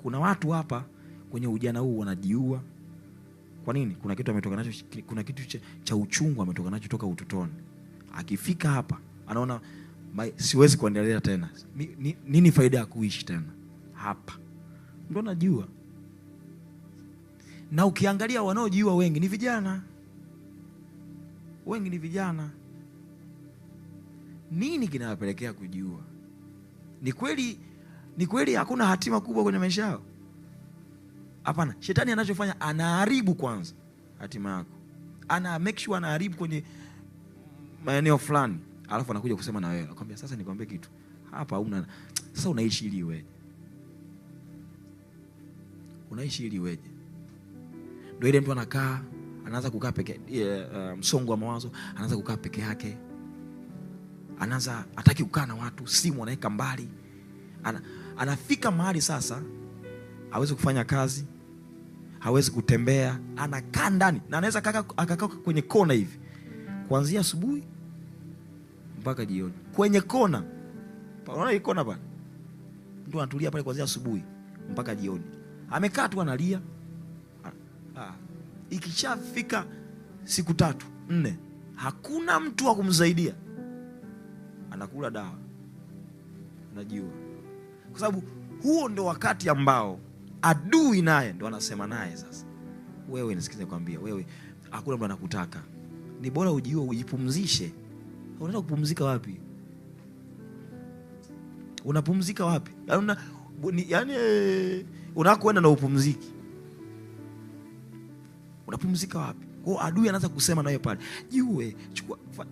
Kuna watu hapa kwenye ujana huu wanajiua. Kwa nini? Kuna kitu ametoka nacho, kuna kitu cha uchungu ametoka nacho toka utotoni. Akifika hapa anaona siwezi kuendelea tena. Nini faida ya kuishi tena hapa? Ndio najua. Na ukiangalia wanaojiua wengi ni vijana. Wengi ni vijana. Nini kinawapelekea kujiua? Ni kweli hakuna hatima kubwa kwenye maisha yao? Hapana. Shetani anachofanya, anaharibu kwanza hatima yako. Ana make sure anaharibu kwenye maeneo fulani. Alafu anakuja kusema na wewe. Anakuambia sasa nikwambie kitu. Hapa una sasa unaishi ili iweje? Unaishi ili iweje? Ndio ile mtu anakaa, anaanza kukaa peke, msongo wa mawazo, anaanza kukaa peke yake. Anaanza hataki kukaa na watu, simu anaweka mbali. Anafika mahali sasa hawezi kufanya kazi, hawezi kutembea, anakaa ndani na anaweza akakaa kwenye kona hivi kuanzia asubuhi mpaka jioni. Kwenye kona. Unaona hii kona pale? Mtu anatulia pale kuanzia asubuhi mpaka jioni. Amekaa tu analia. Ikishafika siku 3, 4, hakuna mtu wa kumsaidia. Anakula dawa. Anajua. Kwa sababu huo ndo wakati ambao adui naye ndo anasema naye sasa. Wewe nisikize nikwambie, wewe hakuna mtu anakutaka. Ni bora ujiue, ujipumzishe. Unaenda kupumzika wapi? Unapumzika wapi? Yaani unakoenda na upumziki. Unapumzika wapi? Kwa adui anaanza kusema naye pale. Jiue, chukua. Kwa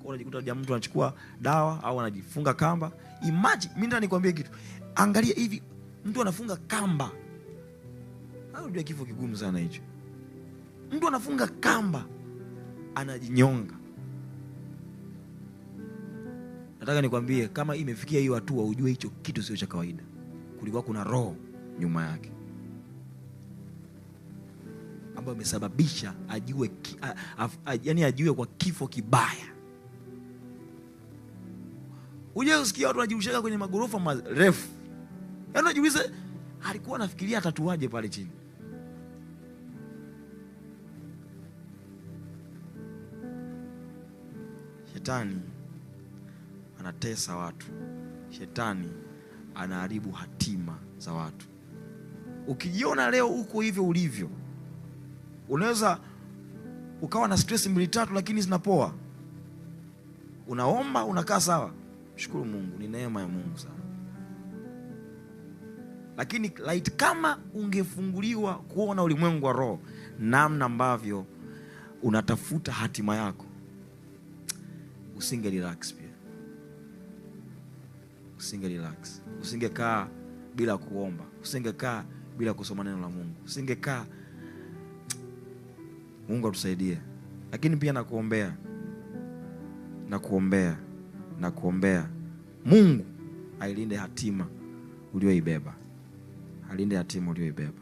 unajikuta jamaa mtu anachukua dawa au anajifunga kamba. Imagine, mimi nataka nikwambie kitu. Angalia hivi, mtu anafunga kamba. Unajua kifo kigumu sana hicho. Mtu anafunga kamba, anajinyonga. Nataka nikwambie, kama imefikia hiyo hatua, ujue hicho kitu sio cha kawaida. Kulikuwa kuna roho nyuma yake ambayo imesababisha ajue yaani ajue kwa kifo kibaya. Unajua usikia watu wanajirushaga kwenye magorofa marefu. Yaani unajiuliza alikuwa anafikiria atatuaje pale chini. Shetani anatesa watu. Shetani anaharibu hatima za watu. Ukijiona leo uko hivyo ulivyo, unaweza ukawa na stress 2-3 lakini zinapoa. Unaomba, unakaa sawa. Shukuru Mungu, ni neema ya Mungu sana. Lakini light kama ungefunguliwa kuona ulimwengu wa roho, namna ambavyo unatafuta hatima yako, usinge relax pia. Usinge relax. Usingekaa bila kuomba. Usingekaa bila kusoma neno la Mungu. Usingekaa. Mungu atusaidie. Lakini pia nakuombea. Nakuombea. Nakuombea. Mungu ailinde hatima uliyoibeba. Alinde hatima uliyoibeba.